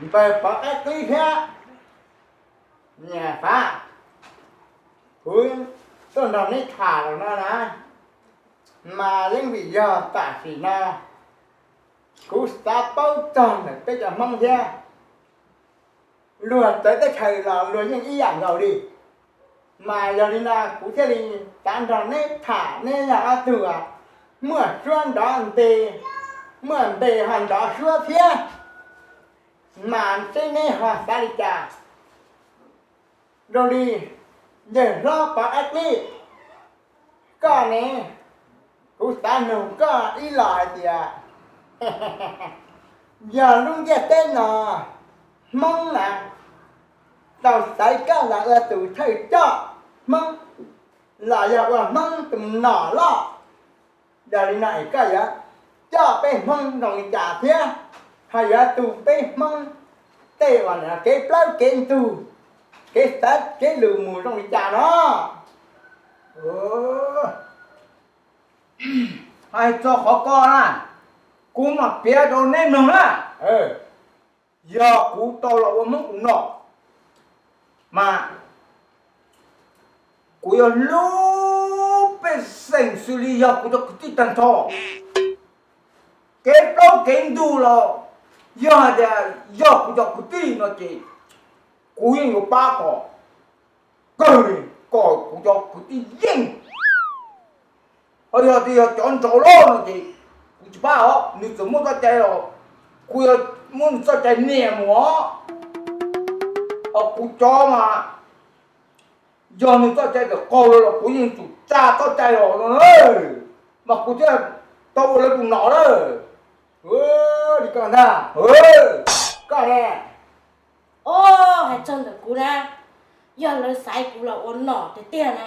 npawg Pov Qaib Qib thiab niam Fav, kuv tuaj nrog neb tham los no na, mas yeej vim yog tam sim no kuv xav paub txog ntawm peb cov Hmoob thiab, luag txawv teb chaws los luag yeej ib yam nkaus li. Mas yog li no kuv thiaj li xav nrog neb tham, neb yog ob tug muaj suab nrov npe, muaj npe ho nrov suab thiab, mas seb neb ho xav li cas. Zoo li yawg hlob Pov Qaib Qib, koj ne, kuv xav nug koj ib los hais tias, yog lub ntiaj teb no Hmoob na tau xaiv koj los ua tus thawj coj Hmoob, los yog ua Hmoob tus nom loj, yog li no es koj yuav coj peb Hmoob zoo li cas thiab ho yuav tu peb Hmoob tej uas kev plaub kev ntug, kev xav kev lus mus zoo li cas no? Hais txog qhov ko na, kuv mam piav rau neb mloog na. Yog kuv tau los ua Hmoob tus nom, mas kuv yuav hlub pej xeem xws li yog kuv cov kwv tij tag nrho. Kev plaub kev ntug los yog hais tias yog kuv cov kwv tij no ces kuv yeej yuav pab kom kawg li, kom kuv cov kwv tij yeej. Ho yog tias yog cov nraug loj no ces kuv tsis pab os, nws txawm muaj txoj cai los kuv yuav muab nws txoj cai nias mus os. Ho kuv cov mas yog nws txoj cai tawm qaug los kuv yeej tsum tsa txoj cai los no, mas kuv thiaj tau ua lawv tus nom lawm. Li ko ntag. Koj ne? O, hais txog ntawm kuv na, yog lawv xaiv kuv los ua nom tiag tiag na,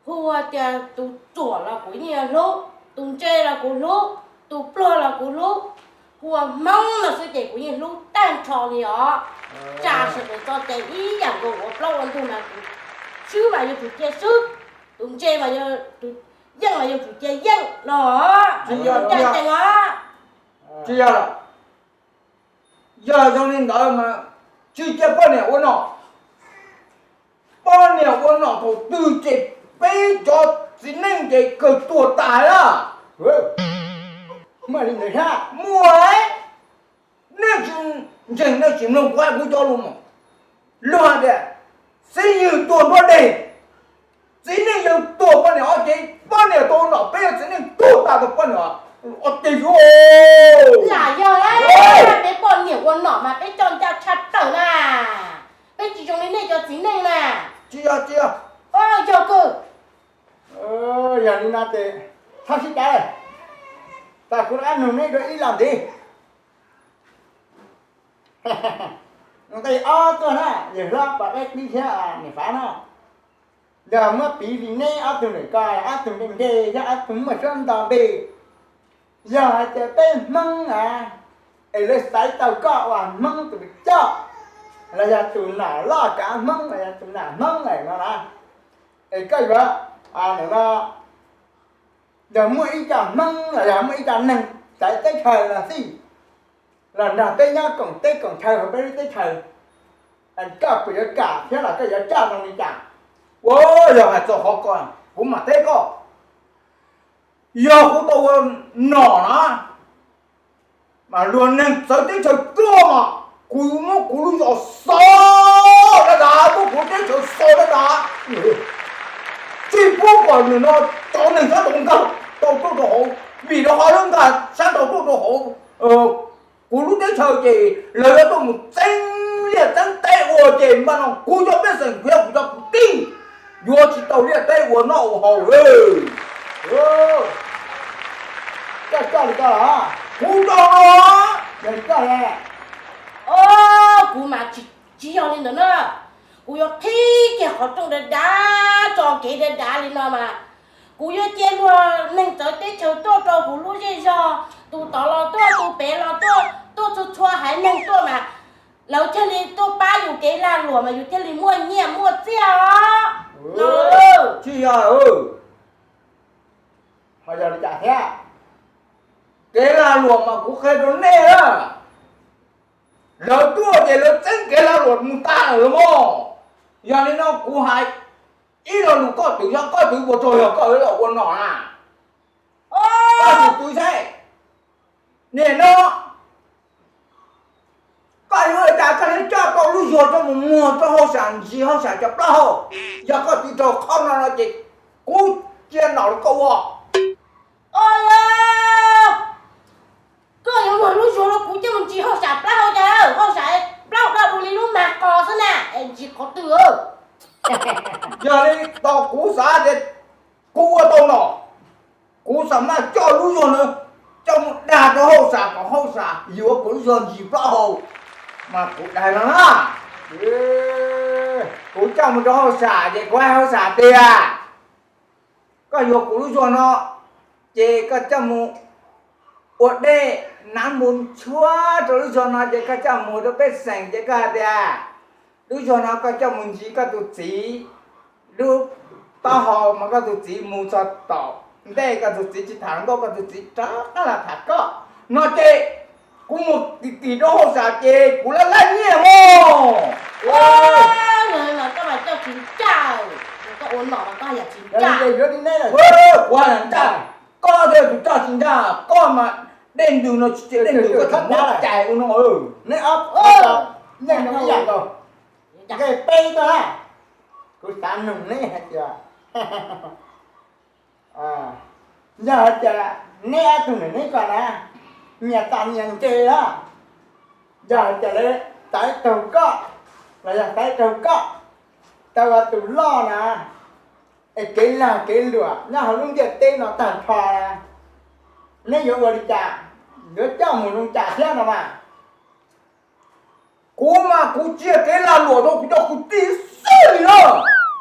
hu ua tias tus ruam los kuv yeej yuav hlub, tus ntse los kuv hlub, tus pluag los kuv hlub, hu ua Hmoob no xwb ces kuv yeej hlub tag nrho li os. Tsa sawv daws txoj cai ib yam nkaus, ua plaub ua ntug mas kuv swb mas yuav tsum cia swb, tus ntse mas, tus yeej mas yuav tsum cia yeej no. Tsis yog, tsis yog, yog zoo li ntawd mas tsis cia poj niam ua nom. Poj niam ua nom thaum twg ces peb cov txiv neej ces kawg tuag tas na. Muaj li ntawd thiab? Muaj. Nej tsis ntseeg nej tsis mloog kuv hais kuv cov lus mog. Luag hais tias xib hwb tuag nruab deg, txiv neej yawg tuag poj niam ob ceg, poj niam tau ua nom peb yog txiv neej tuag tas tau poj niam ob ceg yuav. Lam yog peb poj niam ua nom mas peb coj ncaj tshaj plaws na. Peb tsis zoo li nej cov txiv neej na. Tsis yog, tsis yog. Yog kawg. Yog li no ces txhob sib cav lawm, tas kuv rov qab nug neb dua ib los ntxiv. Nqe ob tuaj na, yawg hlob Pov Qaib Qib thiab niam Fav na, yog muab piv li neb ob tug ntawm ko, ob tug npe npe thiab ob tug muaj suab nto npe, yog hais tias peb Hmoob na, es lawv xaiv tau koj ua Hmoob tus coj, los yog tus nom loj kav Hmoob, los yog tus nom Hmoob lawm no na, es koj yuav, no, yog muaj ib co Hmoob los yog muaj ib co neeg txawv teb chaws los xij, los nrog peb nyob koom teb koom chaw hauv peb lub teb chaws, koj puas yuav kam thiab los koj yuav coj zoo li cas? Ua, yog hais txog qhov ko, kuv mam teb koj, yog kuv tau ua nom na, mas luag neeg txawv teb chaws tuaj mas kuv muab kuv lub zos xaus dab dav, muab kuv teb chaws xaus dab dav, tsis pub kom nim no cov neeg sab tau nkag tau tuaj rau hauv, vim rau qhov lawv nkag sab tau tuaj rau hauv kuv lub teb chaws ces lawv yuav tuaj mus txeeb liaj txeeb teb ua ces npaj no kuv cov pej xeem kuv yog kuv cov kwv tij yuav tsis tau liaj teb ua noj ua haus lawm. Koj coj li ko los? Kuv coj no. Yog li koj ne? O, kuv mas tsis, tsis yog li ntawd na. Kuv yuav qhib kiag qhov rooj dav dav, tso kev dav dav li no mas kuv yuav cia luag neeg txawv teb chaws tuaj rau kuv lub zej zog, tus tod los tuaj, tus pem los tuaj, tuaj txhua txhua haiv neeg tuaj mas lawv thiaj li tuaj pab yus kev lag luam mas yus thiaj li muaj nyiaj muaj txiaj os. Tsis yog, ho yog li cas thiab? Kev lag luam mas kuv qhia rau nej na, ces lawv txeeb kev lag luam mus tag lawm mog. Yog li no kuv hais ib lo lus koj twv, yog koj twv puas raug yog koj los ua nom na? Koj sim twv saib. Nim no koj yuav ua cas koj yuav coj tau lub zuag coj mus muag rau hauj sam ntsis hauj sam cov plaub hau? Yog koj twv raug qhov no no ces kuv cia nom rau koj ua. Koj yuav muag lub zuag rau kuv coj mus ntsis hauj sam plaub hau cas, hauj sam plaub hau dua li lub mag qos xwb na, es ntsis qhov twg? Yog li tos kuv xav tias kuv ua tau nom, kuv xav mas coj lub zuag na coj mus dag rau hauj sam kom hauj sam yuav kuv lub zuag ntsis plaub hau, mas kuv dag no na. Kuv coj mus rau hauj sam ces kuv hais hauj sam tias koj yuav kuv lub zuag no ces koj coj mus ua dej, nab mus tshuab rau lub zuag no ces koj coj mus rau pej xeem ces koj hais tias lub zuag no koj coj mus ntsis koj tus txiv lub taub hau mas koj tus txiv mus txog tom ntej koj tus txiv tsis tham nkauj koj tus txiv rov qab los tham koj no ces kuv mus tim tim rau hauj sam ces kuv laj laj nyiaj mog. Koj mas coj tsis ncaj, koj ua nom mas koj yam tsis ncaj. Kuv hais ncaj, koj thiaj tus coj tsis ncaj, koj mas dej ntws no tsis dej ntws koj tseem muab cais ua no. Neb ob tug neeg no ib yam nkaus, nqe peb tuaj na, kuv xav nug neb hais tias yog hais tias neb ob tug nws neb ko na, nyias txom nyias nce na, yog hais tias lawv txawv raug koj los yog txawv raug koj, tau ua tus loj na, es kev lag kev luam nyob hauv lub ntiaj teb no tag nrho na, neb yuav ua li cas? Yuav coj mus zoo cas thiab no mas? Kuv mas kuv tsis yog kev lag luam rau kuv cov kwv tij xwb li na,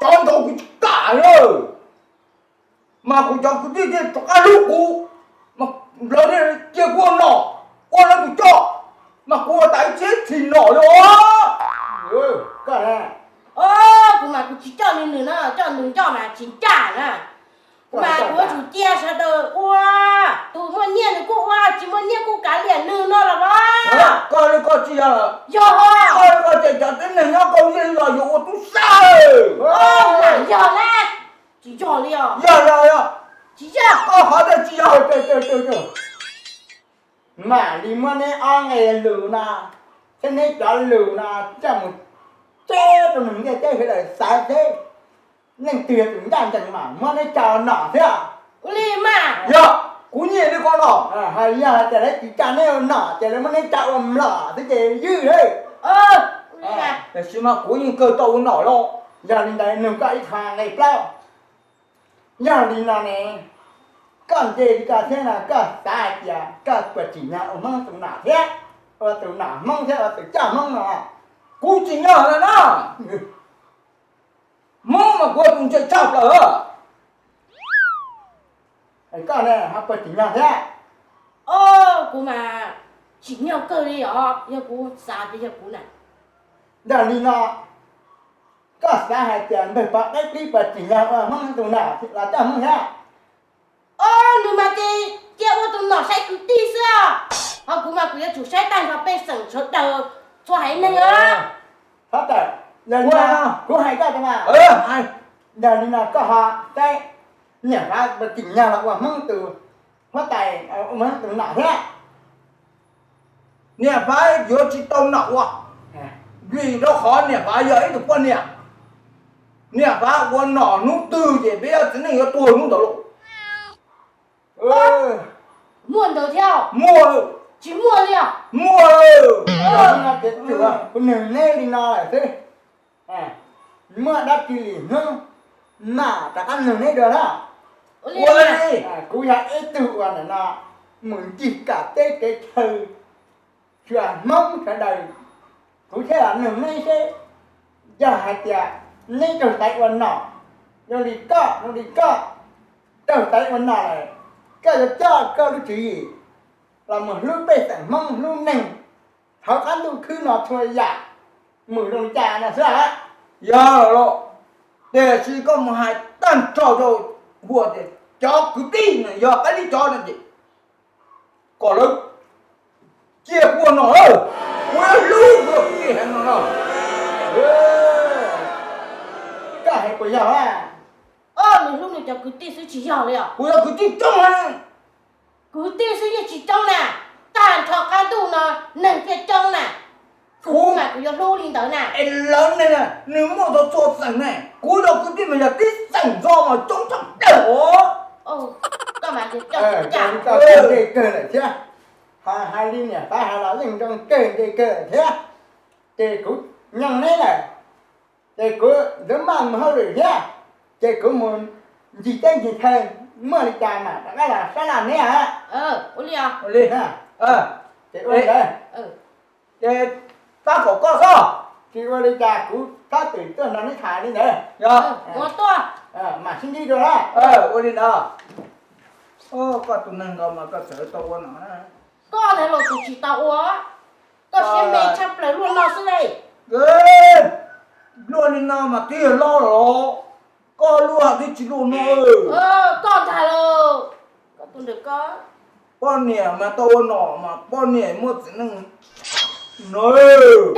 cov ntawd kuv tsis kam li. Mas kuv cov kwv tij thiaj rov qab hlub kuv, mas lawv thiaj cia kuv ua nom, ua lawv tus coj, mas kuv ua tas ib txhiab txhis nom li os. Kuv mas kuv tsis coj li nws na, coj nws ncoj mas tsis ncaj na. Kuv mas kuv yuav tsum cia sawv daws ua, tus muaj nyiaj nws kuj ua, tsis muaj nyiaj kuj kav liam nws no los mas. Koj li koj tsis yog lawm. Yog, koj li koj ces cov tib neeg nyob koj yeej los yuav ua tub sab. Yog na, tsis yog li os. Yog yog yog. Tsis yog. Koj qhov twg tsis yog. Mam li muab neb ob nqe lus no thiab neb cov lus no coj mus teb rau neeg ntiaj teb sawv daws xav seb leej twg yog tus ncaj ncees mas muab neb tsa ua nom thiab. Ua li mas. Yog, kuv nyiam li koj no. Hos yog hais tias lawv tsis tsa neb ua nom ces lawv muab neb tsa ua mlom xwb ces ywj li. Tiam sis mas kuv yeej kawg tau ua nom los. Yog li ntawd nug koj ib qho nqe plaub. Yog li no ne, koj nce li ko thiab no koj xav hais tias koj puas tsim nyog ua Hmoob tus nom thiab, ua tus nom Hmoob thiab ua tus coj Hmoob no? Kuv tsim nyog lawm na. Hmoob mas kuv ua tus ntse tshaj plaws. Koj ne ho puas tsim nyog thiab? Kuv mas tsim nyog kawg li os, yog kuv xav tias yog kuv na. Yog li no, koj xav hais tias npawg Pov Qaib Qib puas tsim nyog ua Hmoob tus nom los coj Hmoob thiab? Nws mas ces cia ua tus nom saib kwv tij xwb os. Ho kuv mas kuv yuav tsum saib tag nrho pej xeem sawv daws txhua haiv neeg os. Thov tawm, yog li no kuv hais koj tias mas, yog li no koj ho saib niam Fav puas tsim nyog los ua Hmoob tus huab tais, ua Hmoob tus nom thiab? Niam Fav yuav tsis tau nom ua, vim rau qhov niam Fav yog ib tug poj niam. Niam Fav ua nom hnub twg ces peb txiv neej yuav tuag hnub ntawd lauj. Muaj ntawd thiab? Muaj. Tsis muaj li os? Muaj. Kuv nug neb li no lawm xwb, muaj dab tsi li hnub mam rov qab nug neb dua na. Ua li, kuv yog ib tug uas nim no mus ncig kam teb kev chaw xyuas Hmoob sawv daws, kuv thiaj los nug neb seb yog hais tias neb raug xaiv ua nom zoo li koj, zoo li koj raug xaiv ua nom lawm, koj yuav coj koj lub tswv yim los mus hlub pej xeem Hmoob hlub neeg hauv qab ntuj khwb no txhua yam mus zoo li cas no xwb. Yog los, tiam sis koj mus hais tag nrho rau hua tias cov kwv tij no yog qab tib cov no ces kom lawv cia kuv ua nom lawm, kuv yuav hlub kuv cov kwv tij heev. Koj hais puas yog a? Nws hlub nws cov kwv tij xwb tsis yog li os. Kuv yog kwv tij coob na. Kwv tij xwb yeej tsis coob na, tag nrho qab ntuj no neeg thiaj coob na. Kuv mas kuv yuav hlub li ntawd na. Es lawv neeg na, nws muaj txhua txhua xeem ne, kuv yog kwv tij mas yog tib xeem ntxov mas coob tshaj plaws os. Koj mas nce kawg lawm thiab, hais li niam Fab hais los yeej nce kawg nce kawg lawm thiab. Ces kuv nyob neb lawm, ces kuv ntxuav maj mus hauj lwm thiab, ces kuv mus ncig teb ncig chaw, muaj li cas mam rov qab los sab laj neb. Ua li, ces ua li ntawd, ces tab kaum koj xwb. Tsis ua li cas, kuv tab tom tuaj nrog neb tham li ntawd. Mam sib ntsib dua na. Ua li ntawd. Koj tus neeg nkaus mas koj txawm tau ua nom. Koj ntag los tus tsis tau ua, koj siab me tshaj plaws luaj no xwb li. Luaj li no mas twb yog loj los, koj luaj twb tsis luaj no. Koj ntag los, koj tus ntawm koj. Poj niam mas tau ua nom mas poj niam muaj txiv neej no.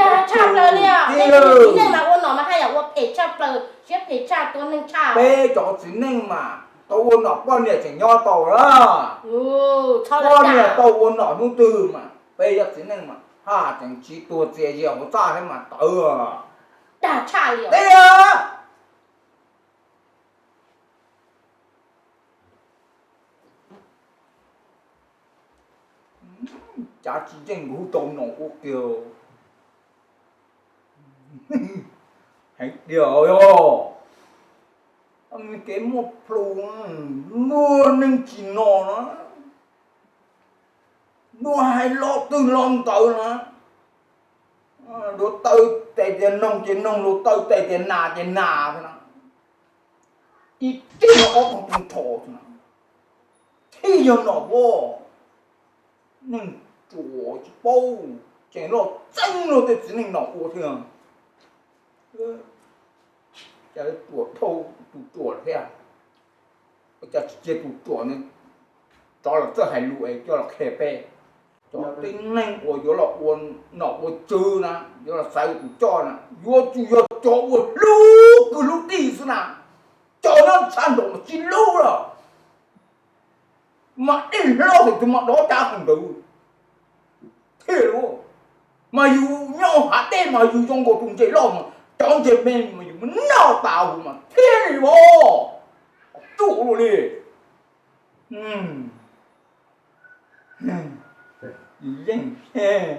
Dag tshaj plaws li os, txiv neej mas ua nom mas haj yam ua phem tshaj plaws, siab phem tshaj, tua neeg tshaj. Peb cov txiv neej mas tau ua nom poj niam tseem nyob tau lawm. Poj niam tau ua nom hnub twg mas peb cov txiv neej mas haj tseem tsiv tuag txias zias hauv txaj thiab mas tawv. Dag tshaj li os. Cav tsis yeej kuv tau nom ua kiag heev tiag os. Kev muaj plhu, luag neeg tsis nom na, luag hais lo twg lo ntawd na, luag taw tes tias noog ces noog, luag taw tes tias nas ces nas na. Ib teg no ob tug tu nrho na, thiaj yog nom ua. Neeg ruam tsis paub, tseem los txeeb luag tej txiv neej nom ua thiab. Cas tuam dhau tus ruam thiab, cas tsis cia tus ruam rov los txawj hais lus es coj los qhia peb. Cov tib neeg uas yuav los ua nom ua tswv na, yuav los xaiv tus coj na, yuav tsum yog cov uas hlub kwv hlub tij xwb na. Cov nyob tshaj nraum mas tsis hlub lawm, mas dej hlob thaum twg mas dov cav thaum ntawd thiaj li. Mas yus nyob hav dej mas yus zoo nkaus tus ntses loj mas cov ntses me mas yus noj tas huv mas thiaj li vov. Tsuj luaj li. Yus yeej thiab.